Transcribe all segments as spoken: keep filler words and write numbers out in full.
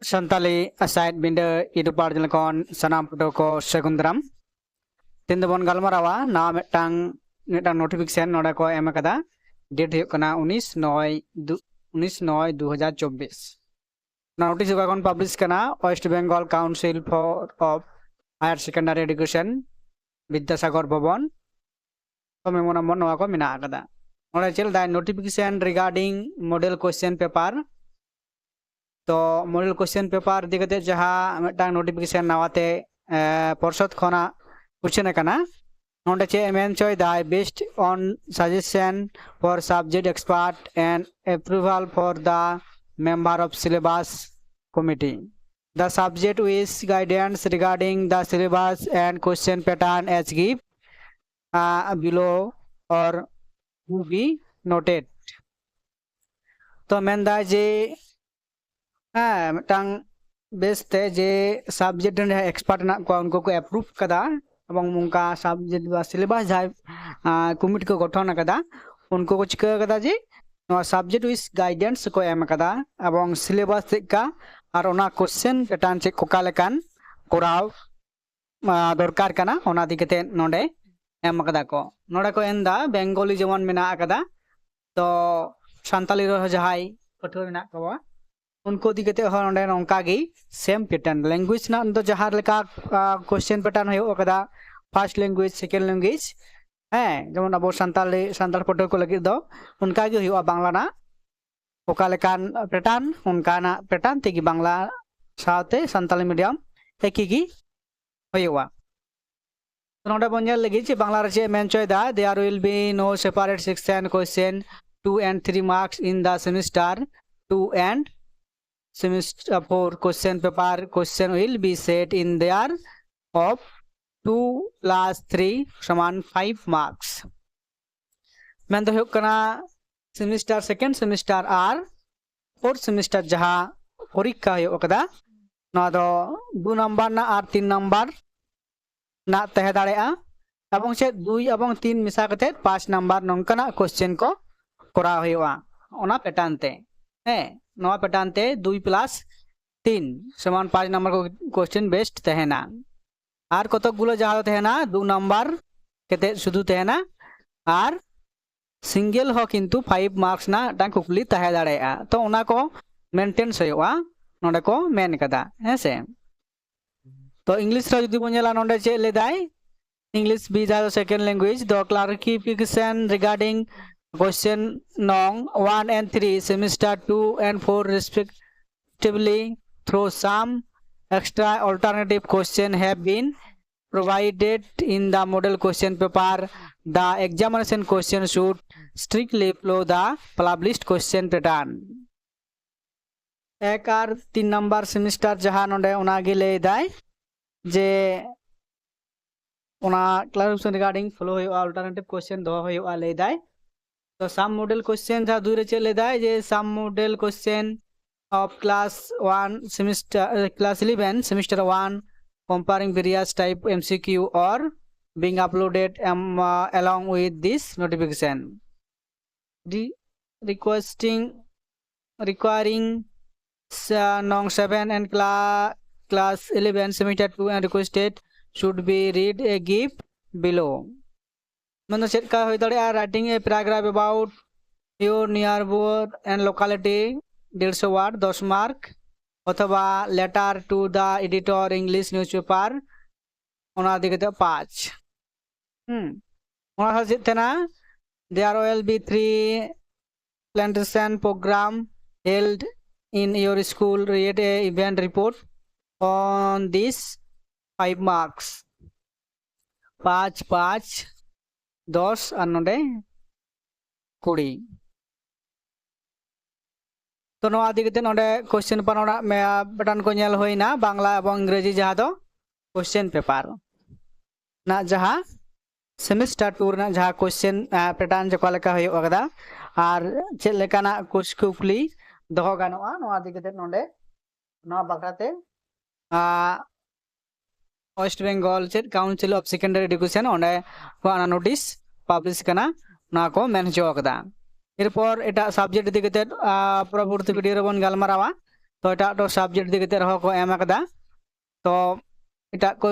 Santali ᱟᱥᱟᱭᱮᱫ ᱵᱤᱸᱰᱟᱹ YouTube ᱯᱟᱨᱡᱚᱱ ᱠᱷᱚᱱ ᱥᱟᱱᱟᱢ ᱯᱟᱹᱴᱷᱩᱣᱟᱹ ᱠᱚ ᱥᱟᱹᱜᱩᱱ ᱫᱟᱨᱟᱢ᱾ ᱛᱮᱦᱮᱧ ᱫᱚᱵᱚᱱ ᱜᱟᱞᱢᱟᱨᱟᱣᱟ ᱱᱟᱣᱟ ᱢᱤᱫᱴᱟᱝ ᱢᱤᱫᱴᱟᱝ ᱱᱳᱴᱤᱯᱷᱤᱠᱮᱥᱚᱱ ᱱᱚᱰᱮ ᱠᱚ ᱮᱢ ᱟᱠᱟᱫᱟ᱾ ᱰᱮᱴ ᱦᱩᱭᱩᱜ ᱠᱟᱱᱟ ᱩᱱᱤᱥ ᱱᱚᱭ ᱩᱱᱤᱥ ᱱᱚᱭ ᱫᱩ ᱦᱟᱡᱟᱨ ᱪᱚᱵᱵᱤᱥ᱾ ᱱᱚᱣᱟ ᱱᱳᱴᱤᱥ ᱚᱠᱟ ᱠᱷᱚᱱ ᱯᱟᱵᱽᱞᱤᱥ ᱠᱟᱱᱟ? West Bengal Council for of Higher Secondary Education, Vidyasagar ᱵᱷᱚᱵᱚᱱ᱾ ᱛᱚ ᱢᱮᱢᱳᱨᱟᱱᱰᱟᱢ ᱱᱚᱣᱟ ᱠᱚ ᱢᱮᱱᱟᱜ ᱟᱠᱟᱫᱟ᱾ ᱱᱚᱰᱮ ᱪᱮᱫ ᱞᱮᱫᱟᱭ? Notification regarding model question paper. ᱛᱚ model question paper ᱤᱫᱤ ᱠᱟᱛᱮ ᱡᱟᱦᱟᱸ ᱢᱤᱫᱴᱟᱝ ᱱᱳᱴᱤᱯᱷᱤᱠᱮᱥᱚᱱ ᱱᱟᱣᱟᱛᱮ ᱯᱚᱨᱥᱚᱫ ᱠᱷᱚᱱᱟᱜ ᱩᱪᱷᱟᱹᱱ ᱟᱠᱟᱱᱟ, ᱱᱚᱰᱮ ᱪᱮᱫ ᱮ ᱢᱮᱱ ᱦᱚᱪᱚᱭᱮᱫᱟᱭ? Based on suggestion for subject expert and approval for the member of syllabus committee, the subject with guidance regarding the syllabus and question pattern as given uh, below or to be noted. ᱛᱚ ᱢᱮᱱᱫᱟᱭ ᱡᱮ ᱦᱮᱸ ᱢᱤᱫᱴᱟᱝ ᱵᱮᱥᱛᱮ ᱡᱮ subject ᱨᱮᱱ ᱡᱟᱦᱟᱸᱭ expert ᱦᱮᱱᱟᱜ ᱠᱚᱣᱟ ᱩᱱᱠᱩ ᱠᱚ ᱮᱯᱨᱩᱵᱷ ᱠᱟᱫᱟ, ᱮᱵᱚᱝ ᱚᱱᱠᱟ ᱥᱟᱵᱡᱮᱠᱴ ᱵᱟ ᱥᱤᱞᱮᱵᱟᱥ ᱡᱟᱦᱟᱸᱭ ᱠᱚᱢᱤᱴᱤ ᱠᱚ ᱜᱚᱴᱷᱚᱱ ᱟᱠᱟᱫᱟ ᱩᱱᱠᱩ ᱠᱚ ᱪᱤᱠᱟᱹ ᱠᱟᱫᱟ ᱡᱮ ᱱᱚᱣᱟ subject wise guidance ᱠᱚ ᱮᱢ ᱟᱠᱟᱫᱟ ᱮᱵᱚᱝ ᱥᱤᱞᱮᱵᱟᱥ ᱪᱮᱫ ᱞᱮᱠᱟ ᱟᱨ ᱚᱱᱟ ᱠᱚᱥᱪᱮᱱ ᱯᱮᱴᱟᱨᱱ ᱪᱮᱫ ᱚᱠᱟ ᱞᱮᱠᱟᱱ ᱠᱚᱨᱟᱣ ᱫᱚᱨᱠᱟᱨ ᱠᱟᱱᱟ ᱚᱱᱟ ᱤᱫᱤ ᱠᱟᱛᱮ ᱱᱚᱰᱮ ᱮᱢ ᱟᱠᱟᱫᱟ ᱠᱚ᱾ ᱱᱚᱰᱮ ᱠᱚ ᱮᱢ ᱮᱫᱟ ᱵᱮᱝᱜᱚᱞᱤ ᱡᱮᱢᱚᱱ ᱢᱮᱱᱟᱜ ᱟᱠᱟᱫᱟ, ᱛᱚ ᱥᱟᱱᱛᱟᱞᱤ ᱨᱮᱦᱚᱸ ᱡᱟᱦᱟᱸᱭ ᱯᱟᱹᱴᱷᱩᱣᱟᱹ ᱢᱮᱱᱟᱜ ᱠᱚᱣᱟ ᱩᱱᱠᱩ ᱤᱫᱤ ᱠᱟᱛᱮ ᱦᱚᱸ ᱱᱚᱰᱮ ᱱᱚᱝᱠᱟ ᱜᱮ ᱥᱮᱢ ᱯᱮᱴᱟᱨᱱ ᱞᱮᱝᱜᱩᱭᱮᱡᱽ ᱨᱮᱱᱟᱜ ᱫᱚ ᱡᱟᱦᱟᱸ ᱞᱮᱠᱟ ᱠᱚᱥᱪᱮᱱ ᱯᱮᱴᱟᱨᱱ ᱦᱩᱭᱩᱜ ᱟᱠᱟᱫᱟ first language second language, ᱦᱮᱸ ᱡᱮᱢᱚᱱ ᱟᱵᱚ ᱥᱟᱱᱛᱟᱞᱤ ᱥᱟᱱᱛᱟᱲ ᱯᱟᱹᱴᱷᱩᱣᱟᱹ ᱠᱚ ᱞᱟᱹᱜᱤᱫ ᱫᱚ ᱚᱱᱠᱟ ᱜᱮ ᱦᱩᱭᱩᱜᱼᱟ ᱵᱟᱝᱞᱟ ᱨᱮᱱᱟᱜ ᱚᱠᱟ ᱞᱮᱠᱟᱱ ᱯᱮᱴᱟᱨᱱ ᱚᱱᱠᱟᱱᱟᱜ ᱯᱮᱴᱟᱨᱱ ᱛᱮᱜᱮ ᱵᱟᱝᱞᱟ ᱥᱟᱶᱛᱮ ᱥᱟᱱᱛᱟᱞᱤ ᱢᱤᱰᱤᱭᱟᱢ ᱮᱠᱤ ᱜᱮ ᱦᱩᱭᱩᱜᱼᱟ᱾ ᱱᱚᱰᱮ ᱵᱚᱱ ᱧᱮᱞ ᱞᱟᱹᱜᱤᱫ ᱡᱮ ᱵᱟᱝᱞᱟ ᱨᱮ ᱪᱮᱫ ᱢᱮᱱ ᱦᱚᱪᱚᱭᱮᱫᱟ, there will be no separate section question two and three marks in the semester two and semester four question paper. Question will be set in there of two plus three ᱥᱚᱢᱟᱱ five marks. ᱢᱮᱱ ᱫᱚ ᱦᱩᱭᱩᱜ ᱠᱟᱱᱟ semester second semester ᱟᱨ fourth semester ᱡᱟᱦᱟᱸ ᱯᱚᱨᱤᱠᱠᱷᱟ ᱦᱩᱭᱩᱜ ᱠᱟᱫᱟ ᱱᱚᱣᱟ ᱫᱚ ᱫᱩ ᱱᱟᱢᱵᱟᱨ ᱨᱮᱱᱟᱜ ᱟᱨ ᱛᱤᱱ ᱱᱟᱢᱵᱟᱨ ᱨᱮᱱᱟᱜ ᱛᱟᱦᱮᱸ ᱫᱟᱲᱮᱭᱟᱜᱼᱟ ᱮᱵᱚᱝ ᱪᱮᱫ ᱫᱩᱭ ᱮᱵᱚᱝ ᱛᱤᱱ ᱢᱮᱥᱟ ᱠᱟᱛᱮ ᱯᱟᱸᱪ ᱱᱟᱢᱵᱟᱨ ᱱᱚᱝᱠᱟᱱᱟᱜ ᱠᱚᱥᱪᱮᱱ ᱠᱚ ᱠᱚᱨᱟᱣ ᱦᱩᱭᱩᱜᱼᱟ ᱚᱱᱟ ᱯᱮᱴᱟᱨᱱ ᱛᱮ᱾ ᱦᱮᱸ ᱱᱚᱣᱟ ᱯᱮᱴᱟᱨᱱ ᱛᱮ ᱫᱩᱭ ᱯᱞᱟᱥ ᱛᱤᱱ ᱥᱚᱢᱟᱱ ᱯᱟᱸᱪ ᱱᱟᱢᱵᱟᱨ ᱠᱚ ᱠᱳᱥᱪᱮᱱ ᱵᱮᱥᱴ ᱛᱟᱦᱮᱱᱟ᱾ ᱟᱨ ᱠᱚᱛᱚᱠ ᱜᱩᱞᱳ ᱡᱟᱦᱟᱸ ᱫᱚ ᱛᱟᱦᱮᱱᱟ ᱫᱩ ᱱᱟᱢᱵᱟᱨ ᱠᱟᱛᱮ ᱥᱩᱫᱷᱩ ᱛᱟᱦᱮᱱᱟ, ᱟᱨ ᱥᱤᱝᱜᱮᱞ ᱦᱚᱸ ᱠᱤᱱᱛᱩ ᱯᱷᱟᱭᱤᱵᱷ ᱢᱟᱨᱠᱥ ᱨᱮᱱᱟᱜ ᱢᱤᱫᱴᱟᱝ ᱠᱩᱠᱞᱤ ᱛᱟᱦᱮᱸ ᱫᱟᱲᱮᱭᱟᱜᱼᱟ᱾ ᱛᱚ ᱚᱱᱟ ᱠᱚ ᱢᱮᱱᱴᱮᱱᱥ ᱦᱩᱭᱩᱜᱼᱟ, ᱱᱚᱰᱮ ᱠᱚ ᱢᱮᱱ ᱠᱟᱫᱟ, ᱦᱮᱸ ᱥᱮ᱾ ᱛᱚ ᱤᱝᱞᱤᱥ ᱨᱮ ᱡᱩᱫᱤ ᱵᱚᱱ ᱧᱮᱞᱟ, ᱱᱚᱰᱮ ᱪᱮᱫ ᱞᱮᱫᱟᱭ, English be the second language, the clarification regarding question nong one and three, semester two and four respectively, through some extra alternative question have been provided in the model question paper. The examination question should strictly follow the published question pattern. ᱮᱠ ᱟᱨ ᱛᱤᱱ number semester ᱡᱟᱦᱟᱸ ᱱᱚᱰᱮ, ᱚᱱᱟᱜᱮ ᱞᱟᱹᱭ ᱫᱟᱭ ᱡᱮ ᱚᱱᱟ clarification regarding follow ᱦᱩᱭᱩᱜᱼᱟ, alternative question ᱫᱚᱦᱚ ᱦᱩᱭᱩᱜᱼᱟ ᱞᱟᱹᱭ ᱫᱟᱭ᱾ ᱛᱚ some model question ᱡᱟᱦᱟᱸ ᱫᱩᱭ ᱨᱮ ᱪᱮᱫ ᱞᱟᱹᱭ ᱫᱟᱭ ᱡᱮ some model question of class one semester, uh, class eleven semester one, comparing various type M C Q or being uploaded, um, uh, along with this notification. Re- requesting, requiring, uh, nong seven and cla- class eleven semester two and requested should be read a give below. ᱢᱮᱱᱫᱚ ᱪᱮᱫ ᱞᱮᱠᱟ ᱦᱩᱭ ᱫᱟᱲᱮᱭᱟᱜᱼᱟ, writing a paragraph about your neighbor and locality, ᱰᱮᱲᱥᱚ word, ᱫᱚᱥ mark, ᱚᱛᱷᱚᱵᱟ letter to the editor English newspaper, ᱚᱱᱟ ᱤᱫᱤ ᱠᱟᱛᱮ ᱯᱟᱸᱪ᱾ ᱦᱩᱸ, ᱚᱱᱟ ᱥᱟᱶ ᱪᱮᱫ ᱛᱟᱦᱮᱱᱟ, there will be three plantation program held in your school, read a event report on this five marks. ᱯᱟᱸᱪ, ᱯᱟᱸᱪ, ᱫᱚᱥ ᱟᱨ ᱱᱚᱰᱮ ᱠᱩᱲᱤ᱾ ᱛᱚ ᱱᱚᱣᱟ ᱤᱫᱤ ᱠᱟᱛᱮ ᱱᱚᱰᱮ ᱠᱳᱥᱪᱮᱱ ᱯᱮᱯᱟᱨ ᱚᱲᱟᱜ ᱢᱮ ᱯᱮᱴᱟᱨᱱ ᱠᱚ ᱧᱮᱞ ᱦᱩᱭᱱᱟ, ᱵᱟᱝᱞᱟ ᱮᱵᱚᱝ ᱤᱝᱨᱮᱡᱤ, ᱡᱟᱦᱟᱸ ᱫᱚ ᱠᱳᱥᱪᱮᱱ ᱯᱮᱯᱟᱨ ᱨᱮᱱᱟᱜ ᱡᱟᱦᱟᱸ ᱥᱮᱢᱤᱥᱴᱟᱨ ᱴᱩ ᱨᱮᱱᱟᱜ ᱡᱟᱦᱟᱸ ᱠᱳᱥᱪᱮᱱ ᱯᱮᱴᱟᱨᱱ ᱚᱠᱟ ᱞᱮᱠᱟ ᱦᱩᱭᱩᱜ ᱟᱠᱟᱫᱟ, ᱟᱨ ᱪᱮᱫ ᱞᱮᱠᱟᱱᱟᱜ ᱠᱩᱥ ᱠᱩᱠᱞᱤ ᱫᱚᱦᱚ ᱜᱟᱱᱚᱜᱼᱟ, ᱱᱚᱣᱟ ᱤᱫᱤ ᱠᱟᱛᱮ ᱱᱚᱰᱮ ᱱᱚᱣᱟ ᱵᱟᱠᱷᱨᱟᱛᱮ, ᱟᱸ, West Bengal ᱪᱮᱫ Council of Secondary Education, ᱚᱸᱰᱮ ᱠᱷᱚᱱ ᱚᱱᱟ ᱱᱳᱴᱤᱥ ᱯᱟᱵᱽᱞᱤᱥ ᱠᱟᱱᱟ, ᱱᱚᱣᱟ ᱠᱚ ᱢᱮᱱ ᱦᱚᱪᱚ ᱟᱠᱟᱫᱟ᱾ ᱮᱨᱯᱚᱨ ᱮᱴᱟᱜ ᱥᱟᱵᱡᱮᱠᱴ ᱤᱫᱤ ᱠᱟᱛᱮ, ᱟᱸ, ᱯᱚᱨᱚᱵᱚᱨᱛᱤ ᱵᱷᱤᱰᱤᱭᱳ ᱨᱮᱵᱚᱱ ᱜᱟᱞᱢᱟᱨᱟᱣᱟ᱾ ᱛᱚ ᱮᱴᱟᱜ ᱮᱴᱟᱜ ᱥᱟᱵᱡᱮᱠᱴ ᱤᱫᱤ ᱠᱟᱛᱮ ᱨᱮᱦᱚᱸ ᱠᱚ ᱮᱢ ᱟᱠᱟᱫᱟ᱾ ᱛᱚ ᱮᱴᱟᱜ ᱠᱚ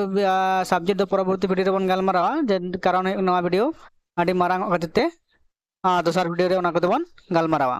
ᱥᱟᱵᱡᱮᱠᱴ ᱫᱚ ᱯᱚᱨᱚᱵᱚᱨᱛᱤ ᱵᱷᱤᱰᱤᱭᱳ ᱨᱮᱵᱚᱱ ᱜᱟᱞᱢᱟᱨᱟᱣᱟ, ᱡᱮ ᱠᱟᱨᱚᱱ ᱦᱩᱭᱩᱜ ᱠᱟᱱᱟ ᱱᱚᱣᱟ ᱵᱷᱤᱰᱤᱭᱳ ᱟᱹᱰᱤ ᱢᱟᱨᱟᱝ ᱚᱜ ᱠᱷᱟᱹᱛᱤᱨ ᱛᱮ ᱟᱨ ᱫᱚᱥᱟᱨ ᱵᱷᱤᱰᱤᱭᱳ ᱨᱮ ᱚᱱᱟ ᱠᱚᱫᱚ ᱵᱚᱱ ᱜᱟᱞᱢᱟᱨᱟᱣᱟ᱾